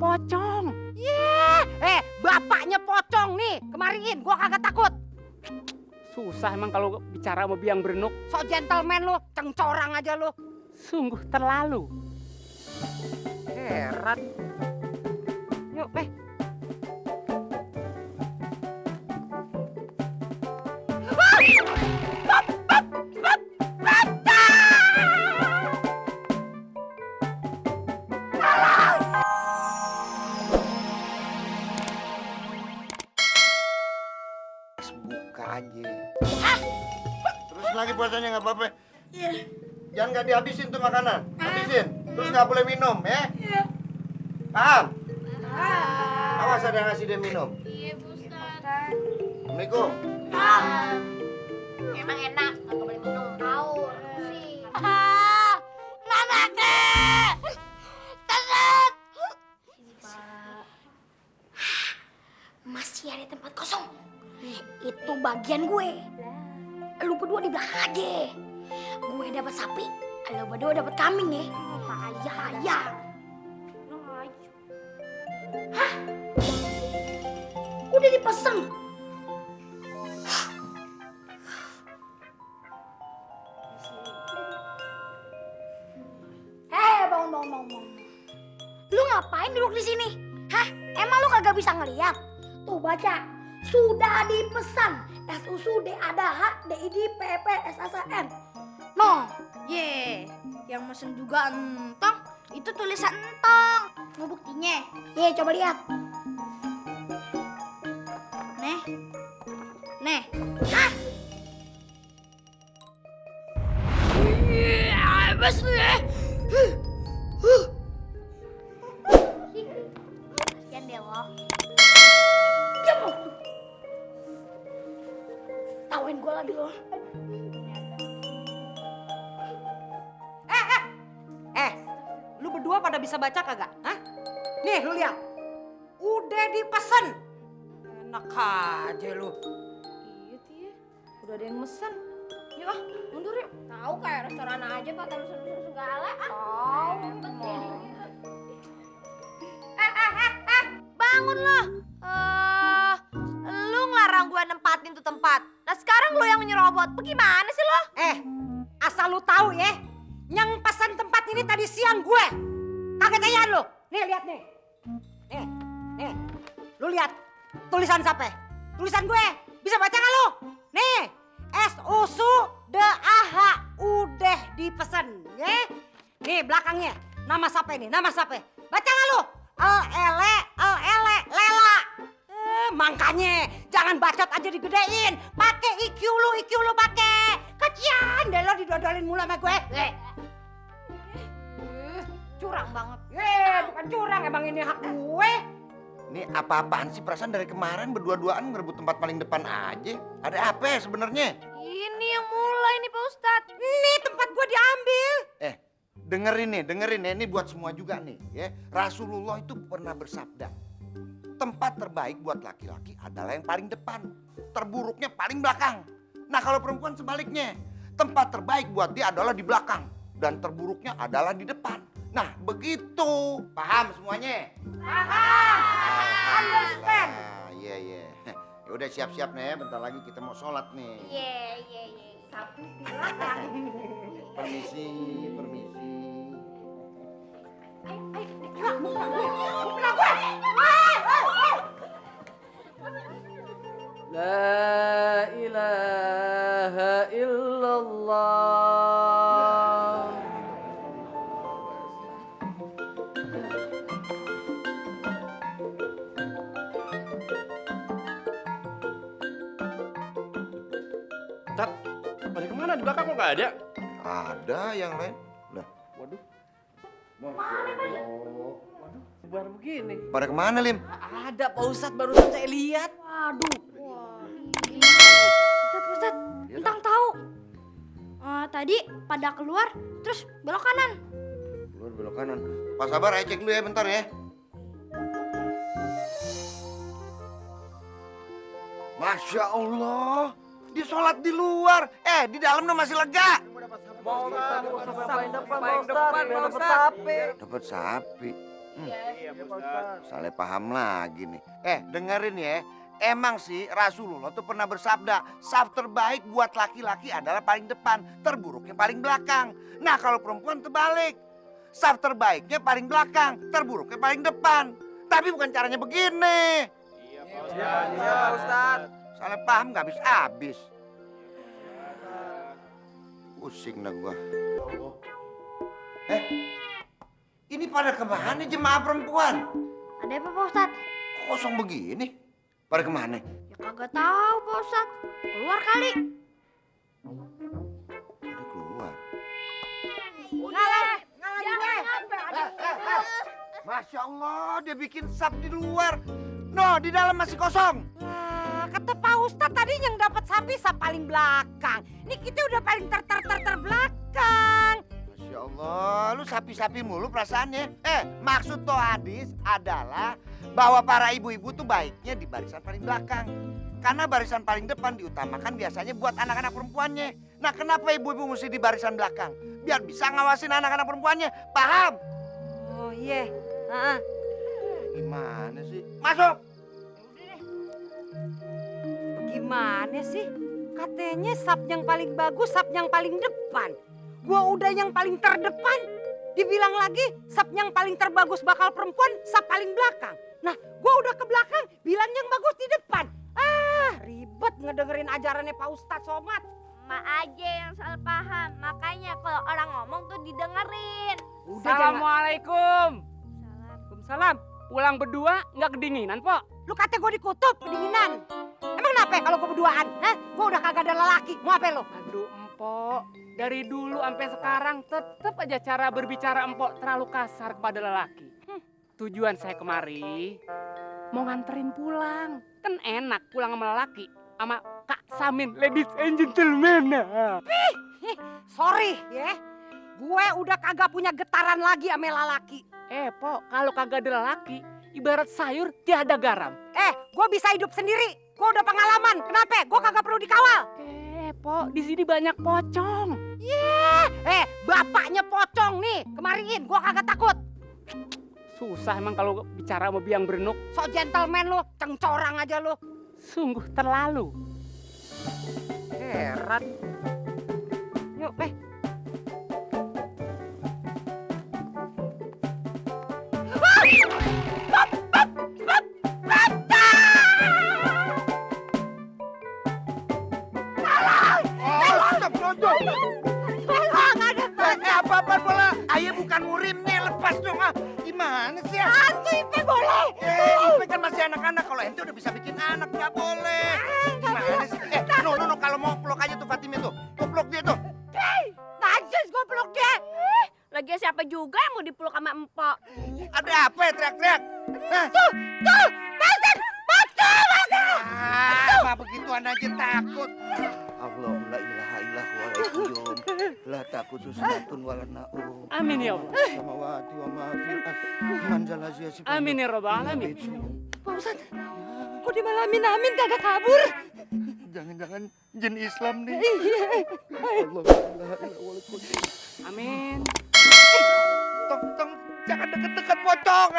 pocong. Bapaknya pocong nih. Kemariin, gua kagak takut. Susah emang kalau bicara sama biang berenuk. So gentleman lu, cengcorang aja lu. Sungguh terlalu. Heran. Yuk, buka aja. Terus lagi puasanya nggak apa-apa. Iya. Jangan nggak dihabisin tuh makanan. Habisin. Terus nggak boleh minum, ya? Iya. Paham? Awas ada yang ngasih dia minum. Iya, Bu Ustaz. Assalamualaikum. Emang enak, nggak boleh minum. Tahu sih. Mama kek! Telat! Masih ada tempat kosong. Itu bagian gue. Lu berdua di belakang aja. Gue dapat sapi, lu berdua dapat kambing ya. Ayah. Hah? Udah dipesen. Bangun. Lu ngapain duduk di sini? Hah? Emang lu kagak bisa ngeliat? Tuh baca. Sudah dipesan. SUSUDADH DID PPSSN. No. Yang mesen juga entong. Itu tulisan entong. Mau buktinya? Coba lihat. Nih. Hah? Abis lu ya. Kasian deh lo. Diam lu. Tawain gue lagi lo. Lu berdua pada bisa baca kagak? Hah? Nih, lu lihat. Udah dipesen. Enak aja lu. Iya, Tia. Udah ada yang mesen. Yuk mundur yuk. Tahu kayak restoran aja pakai mesen-mesen segala. Bangun lo. Lu ngelarang gue nempatin tuh tempat. Nah sekarang lu yang nyerobot. Bagaimana sih lo? Asal lu tahu ya. Yang pesan tempat ini tadi siang gue. Kaget aja lu. Nih, lihat nih. Nih. Lu lihat. Tulisan siapa? Tulisan gue. Bisa baca nggak lu? Nih. SUSUDAH udah dipesen. Ya. Nih belakangnya. Nama siapa ini? Nama siapa? Baca nggak lu? Lela. Makanya jangan bacot aja digedein. Pakai IQ lu pakai. Kecian deh lo didodolin mulu sama gue. Curang banget. Bukan curang, emang ini hak gue. Ini apa-apaan sih, perasaan dari kemarin berdua-duaan ngerebut tempat paling depan aja. Ada apa ya sebenarnya? Ini yang mulai nih Pak Ustadz. Nih tempat gue diambil. Dengerin ya, ini buat semua juga nih ya. Rasulullah itu pernah bersabda, tempat terbaik buat laki-laki adalah yang paling depan, terburuknya paling belakang. Nah kalau perempuan sebaliknya, tempat terbaik buat dia adalah di belakang dan terburuknya adalah di depan. Nah begitu, paham semuanya? Paham. Understand. Iya. Ya udah siap-siap nih, bentar lagi kita mau sholat nih. Iya. Permisi. La ilaha illallah. Tat, pada kemana di belakang kok nggak ada? Ada yang lain. Lah, Waduh, waduh. Bubar begini. Pada kemana, Lim? Ada Pak Ustadz barusan saya lihat. Ustaz, entang tahu. Tadi pada keluar, terus belok kanan. Keluar belok kanan. Pak Sabar, ayo cek dulu ya bentar ya. Masya Allah, dia sholat di luar. Di dalam tuh masih lega. Mau sapi depan Pak Ustadz, dapat sapi. Dapat sapi. Iya, Pak Ustadz. Salah paham lagi nih. Dengerin ya. Emang sih Rasulullah tuh pernah bersabda, saf terbaik buat laki-laki adalah paling depan, terburuknya paling belakang. Nah kalau perempuan terbalik, saf terbaiknya paling belakang, terburuknya paling depan. Tapi bukan caranya begini. Iya, Pak Ustadz. Salah paham gak habis-habis. Pusing dah gua. Ini pada kemana jemaah perempuan? Ada apa Pak Ustadz? Kok kosong begini? Pada kemana? Ya kagak tahu Pak Ustadz. Keluar kali. Udah keluar. Ngalahin gue. Masya Allah, dia bikin sap di luar. No, di dalam masih kosong. Lah, kata Pak Ustadz tadi yang dapat sapi sap paling belakang. Ini kita udah paling terbelakang. Masya Allah, lu sapi-sapi mulu perasaannya. Maksud toh hadis adalah bahwa para ibu-ibu tuh baiknya di barisan paling belakang. Karena barisan paling depan diutamakan biasanya buat anak-anak perempuannya. Nah kenapa ibu-ibu mesti di barisan belakang? Biar bisa ngawasin anak-anak perempuannya. Paham? Oh iya. Gimana sih? Masuk! Gimana sih? Katanya sap yang paling bagus, sap yang paling depan. Gua udah yang paling terdepan. Dibilang lagi sap yang paling terbagus bakal perempuan, sap paling belakang. Nah, gua udah ke belakang, bilang yang bagus di depan. Ribet ngedengerin ajarannya Pak Ustadz Somad. Mak aja yang salah paham. Makanya kalau orang ngomong tuh didengerin. Assalamualaikum. Waalaikumsalam. Pulang berdua nggak kedinginan, Pok? Lu kata gua dikutuk, kedinginan. Emang kenapa kalau gua berduaan? Gua udah kagak ada lelaki, mau apa lu? Aduh, Empok. Dari dulu sampai sekarang tetep aja cara berbicara Empok terlalu kasar kepada lelaki. Tujuan saya kemari mau nganterin pulang. Kan enak pulang sama lelaki. Sama Kak Samin, ladies and gentlemen. Sorry ya, gue udah kagak punya getaran lagi sama lelaki. Pok, kalau kagak ada lelaki, ibarat sayur tiada garam. Gue bisa hidup sendiri. Gue udah pengalaman. Kenapa? Gue kagak perlu dikawal. Pok, di sini banyak pocong. Bapaknya pocong nih. Kemariin, gue kagak takut. Susah emang kalau bicara sama biang berenuk. So gentleman lu, cengcorang aja lu. Sungguh terlalu. Heran. Yuk, Apa-apaan bola? Ayah bukan murim nih, lepas dong. Gimana sih? Hantu Ipe boleh. Ipe kan masih anak-anak. Kalau ente udah bisa bikin anak, nggak boleh. Gimana sih? No, kalau mau peluk aja tuh Fatime tuh. Tuh peluk dia tuh. Najis gue peluk dia. Lagian siapa juga yang mau dipeluk sama empok? Ada apa ya teriak-teriak? Tuh, Masin, Apa begituan aja takut. Allah la ilaha illallah la takut susatun wala na'um. Amin ya Allah. Samawati wa ma fil manzal aziz. Amin ya Rabbal alamin. Pak Ustadz, kok dimalamin kagak kabur? Jangan-jangan jin Islam nih. Allah la ilaha illallah. Amin. Tong, jangan deket-deket pocong.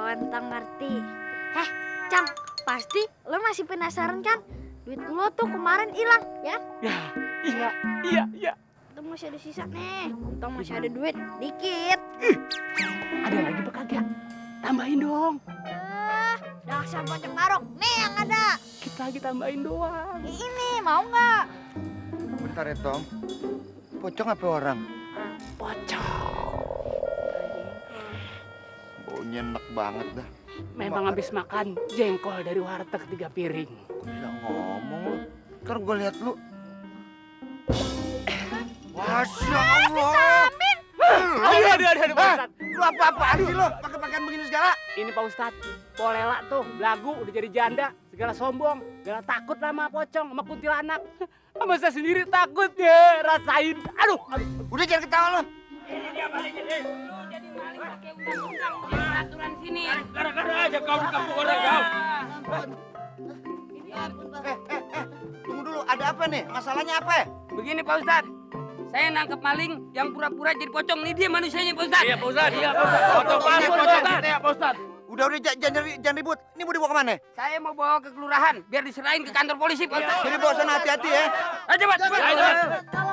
Entang ngerti. Cang, pasti lo masih penasaran kan? Duit lo tuh kemarin hilang, ya? Iya. Untung masih ada sisa nih. Untung masih ada duit, dikit. Ada lagi apa kagak? Tambahin dong. Dasar pocong barok. Nih yang ada. Kita lagi tambahin doang. Ini mau nggak? Bentar ya Tom. Pocong apa orang? Pocong. Baunya enak banget dah. Memang habis makan jengkol dari warteg 3 piring. Gak ngomong lu. Ntar gue lihat lu. Masya Allah. Aduh, Pak Ustadz. Lu apa-apaan sih lu? Pakai-pakaian begini segala. Ini Pak Ustadz, Polela tuh, belagu, udah jadi janda. Segala sombong, segala takut sama pocong, sama kuntilanak. Sama saya sendiri takut ya, rasain. Aduh. Udah jangan ketawa lu. Ini dia balikin, Lu jadi maling pakai undang-undang, aturan sini. Gara-gara aja kau di kampung orang kau. Tunggu dulu, ada apa nih? Masalahnya apa? Begini Pak Ustadz, saya nangkep maling yang pura-pura jadi pocong. Nih dia manusianya, Pak Ustadz. Iya, Pak Ustadz. Iya, Pak Ustadz. Pocong pasir, Pak Ustadz. Iya, Pak Ustadz. Udah jangan ribut. Ini mau dibawa kemana? Saya mau bawa ke kelurahan biar diserahin ke kantor polisi, Pak Ustadz. Jadi bawa sana hati-hati ya. Ayo cepat, cepat. Ayo, cepat.